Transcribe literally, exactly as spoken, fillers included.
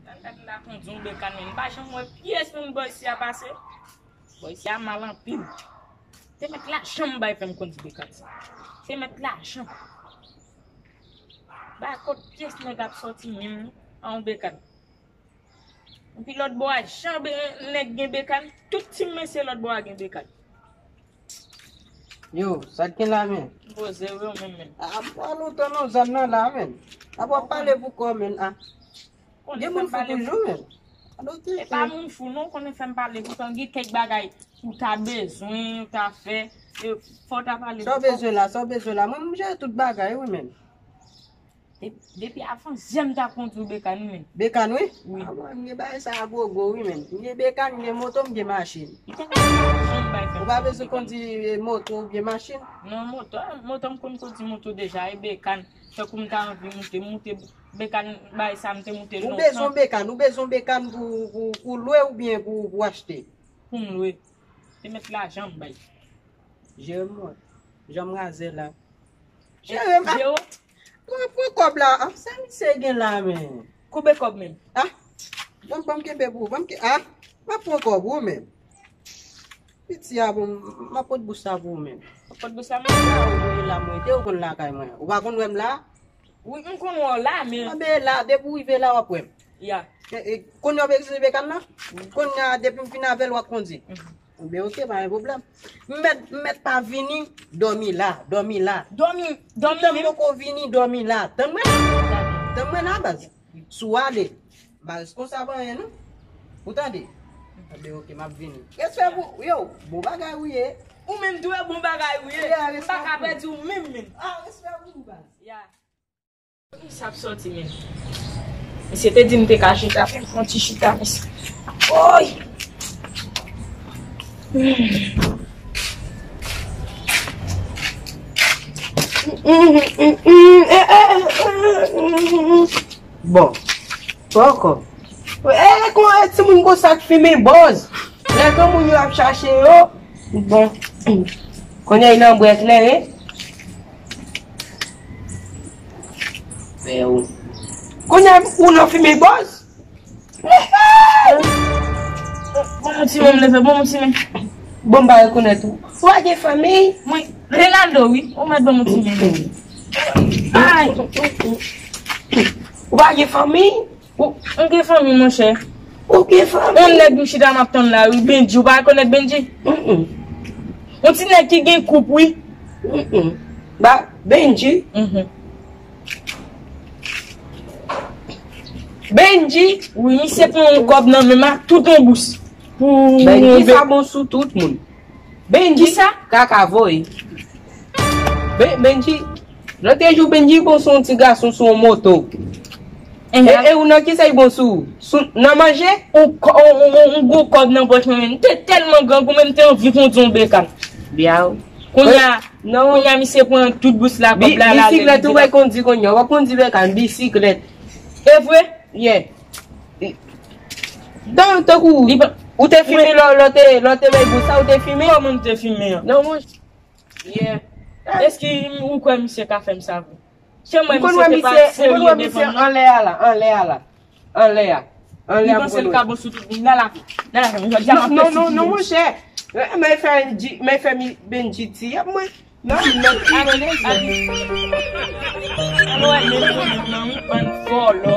Gad la kondwi yon bekan, men m pa janm wè pyès moun bò isi a pase. Bò isi a mal anpil. Se mèt lajan m bay fè m kondwi bekan sa. Se mèt lajan. Ba kot pyès nèg ap sòti menm non, an yon bekan. Epi lòt bò a, jan be- nèg gen bekan, tout ti mesye lòt bò a gen bekan. Yo, sa k gen la, men? Poze wi, ou menm menm. A, pa lontan non, zòn nan la, men. A, w ap pale pou kò, men. A, gen moun fou toujou, men. E pa moun fou, non, konnen fè m pale, poutan gen kèk bagay ou ta bezwen, ou ta fè, e, fò w ta pale. Sa w bezwen la, sa w bezwen la. Mwen, m jere tout bagay, wi, men. Depi avan, jan m ta kondwi bekan, men. Bekan, wi? Wi. A, mwen, m gen bagay sa a gogo, wi, men. M gen bekan, m gen moto, m gen machin. Li te janm bay fè. Ou pa bezwen kondwi e, moto oubyen machin? Non, moto, moto, m konn kondwi moto deja, e bekan. Tankou m ta anvi moute, moute bekan, bay sa, m te moute Ou lontan. Bezwen bekan, ou bezwen bekan pou, pou, pou lwe oubyen pou, pou achte? Pou m lwe. Se mèt lajan m bay. Jere m, mwen. Jan m razè la. Jere m. Jero, Pran, pran kòb la. A, sa misye gen la, men? Koube kòb menm. A, ban m, ban m kenbe pou ou. Ban m ke, a, m ap pran kòb ou, men. Piti a, bon, m ap pot bous la pou ou, men. M ap pot bous la, men. La, ou voye la, mwen. Te ou konn lakay mwen. Ou pa konn wè m la? Wi, m konn wè w la, men. Anben la, depi ou rive la, w ap wè m. Ya. E, e, kounye a w bezwen bekan nan? Kounye a, depi m fin avè l, w ap kondwi. Anben, oke, pa gen pwoblèm. M mèt, m mèt pa vini, dòmi la, dòmi la. Dòmi, dòmi Tann menm. Poko vini, dòmi la. Tann mwen la. Tann mwen la, baz. Si w ale, m pa reskonsa pou anyen, non. Ou tande? Anben, oke, m ap vini. Respè pou, yo, bon bagay ou ye. Ou menm tou, e bon bagay ou ye. Ya, M pa ka respè pou pèdi w menm, menm. A, respè pou ou, baz. Ya. Sa ap sòti menm. Misye te di m te ka chita, fè m fè yon ti chita, mesye. Oy! Bon. Poko. E, kon e timoun konsa k fimen bòz. Lè granmoun yo ap chache yo. Bon. Kounye a, nan bwè klere. Kounye a, ou nan fimen bòz. Bon, ti menm leve, bon, ti menm. Bon, m pa rekonèt ou. Ou pa gen fanmi? Mwen, Renaldo, wi. Ou mèt ban m yon ti men. Ay! Ou pa gen fanmi? Ou, ou gen fanmi, monchè. Ou gen fanmi? Yon nèg m chita m ap tann la, wi. Benji, ou pa rekonèt Benji? Mm-mm. Yon ti nèg ki gen koup, wi. Mm-mm. Ba, Benji. Mhm. Benji. Wi, misye pran yon kòb nan men m ak tout yon bous. Pou Benji sa bon sou tout moun. Benji. Kisa? Kaka voye. Ben, Benji. Lòt jou Benji bon sou yon ti gason sou yon moto. E, e ou nan kisa li bon sou? Sou, nan manje? Yon kò-, yon, yon, yon gwo kòb nan pòch mwen, men m te tèlman grangou, men m te anvi kondwi yon bekan. Byaw. Kounye a, Non. Kounye a, misye pran tout bous la, kòb la, la, Bisiklèt ou wè kondwi kounye a, w ap kondwi bekan, bisiklèt. E vre? Yeah. Tan, tankou, Li pa- ou te fimen lò, lò te, lò te bay bous sa, ou te fimen? Kòman m te fimen an? Non, mwen. Yeah. Èske ou kwè misye ka fè m sa vre? Se mwen, M konn wè misye te pa misye, m konn wè serye misye devan mwen. Anlè a la, anlè a la. Anlè a. Anlè Li a, m panse l konn ka wè. Bon sou tout moun. Nan lavi. Nan lavi. Jodi a m ap Non, non, fè non, ti monchè. Mwen fè, mwen fè mi, Benji ti ap mwen. Non, non. Alo, alo. Alo, wè, men mwen menm nan yon bann vòlò.